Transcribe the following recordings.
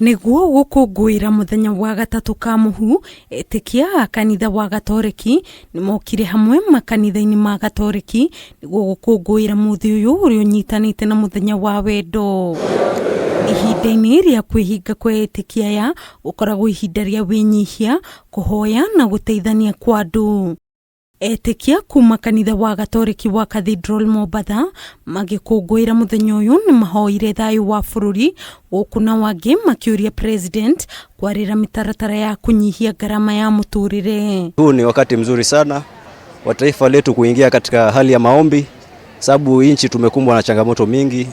Nĩguo gũkũngũĩra mũthenya wa gatatũ ka mũhu, etĩkia a kanitha wa Gatoreki nĩmokire hamwe makanitha-inĩ ma Gatoreki nĩguo gũkũngũĩra mũthĩ ũyũ ũrĩa ũnyitanĩte na mũthenya wa wendo. Ihinda-inĩ rĩa kwĩhinga kwa etĩkia aya gũkoragwo ihinda rĩa wĩnyihia, kũhoya na gũteithania kwa andũ. Etĩkia kuma kanitha wa Gatoreki wa Cathedral Mombatha magĩkũngũĩra mũthenya ũyũ nĩ mahoire thayũ wa bũrũri gũkũ nao angĩ makĩũria president kwarĩra mĩtaratara ya kũnyihia ngarama ya mũtũrĩre. Huu ni wakati mzuri sana wa taifa letu kuingia katika hali ya maombi, sababu nchi tumekumbwa na changamoto mingi,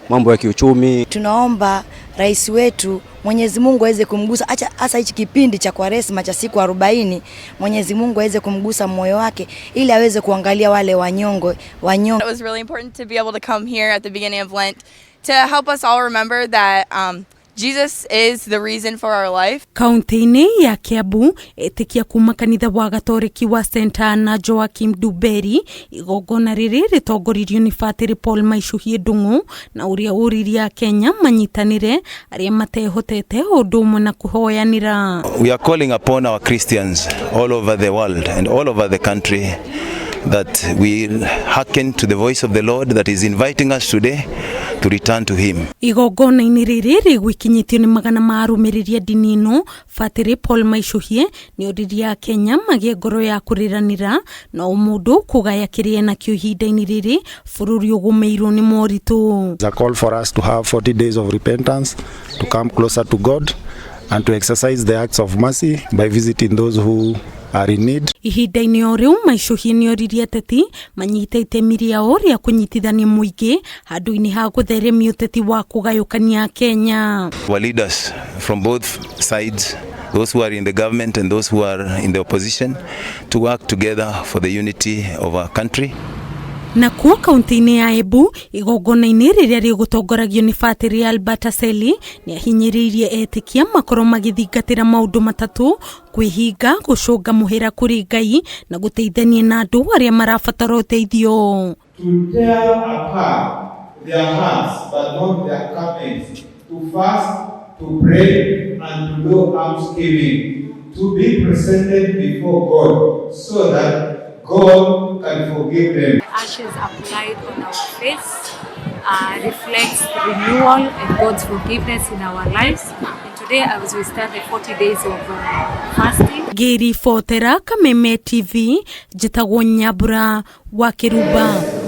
mambo ya kiuchumi. Tunaomba rais wetu Mwenyezi Mungu aweze kumgusa, acha hasa hichi kipindi cha Kwaresma cha siku 40, Mwenyezi Mungu aweze kumgusa moyo wake ili aweze kuangalia wale wanyonge wanyonge. It was really important to be able to come here at the beginning of Lent to help us all remember that Jesus is the reason for our life. Kaunti-inĩ ya Kiambu, etĩkia kuma kanitha wa Gatoreki wa St. Anna Joachim Duberi, igongona rĩrĩ rĩtongoririo nĩ Batĩrĩ Paul Maicũhie Ndung'u na ũrĩa ũririe Akenya manyitanĩre arĩa matehotete ũndũ ũmwe na kũhoyanĩra. We are calling upon our Christians all over the world and all over the country that we hearken to the voice of the Lord that is inviting us today to return to him. Igongona-inĩ rĩrĩ rĩgwikinyĩtio nĩ magana ma arũmĩrĩri a ndini ĩno, Batĩrĩ Paul Maicũhie nĩ oririe Akenya magĩe ngoro ya kũrĩranĩra na o mũndũ kũgaya kĩrĩa enakĩo ihinda-inĩ rĩrĩ bũrũri ũgũmĩirwo nĩ moritũ. It's a call for us to have 40 days of repentance, to come closer to God and to exercise the acts of mercy by visiting those who are in need. Ihinda-inĩ o rĩu Maicũhie nĩ oririe ateti manyite itemi rĩao rĩa kũnyitithania mũingĩ handũ-inĩ ha gũtheremia ũteti wa kũgayũkania Kenya. Our leaders from both sides, those who are in the government and those who are in the opposition, to work together for the unity of our country. Nakuo kaunti-inĩ ya Embu igongona-inĩ rĩrĩa rĩgũtongoragio nĩ Batĩrĩ Albert Aseli nĩ ahinyĩrĩirie etĩkia makorwo magĩthingatĩra maũndũ matatũ: kwĩhinga, gũcũnga mũhera kũrĩ Ngai na gũteithania na andũ arĩa marabatara ũteithio. To tear apart their hearts but not their garments, to fast, to pray, and to do almsgiving, to be presented before God so that God can forgive them. Ashes applied on our face reflects renewal and God's forgiveness in our lives. And today, as we start the 40 days of fasting, Ngĩribotera Kameme TV, njĩtagwo Nyambura wa Kĩrumba.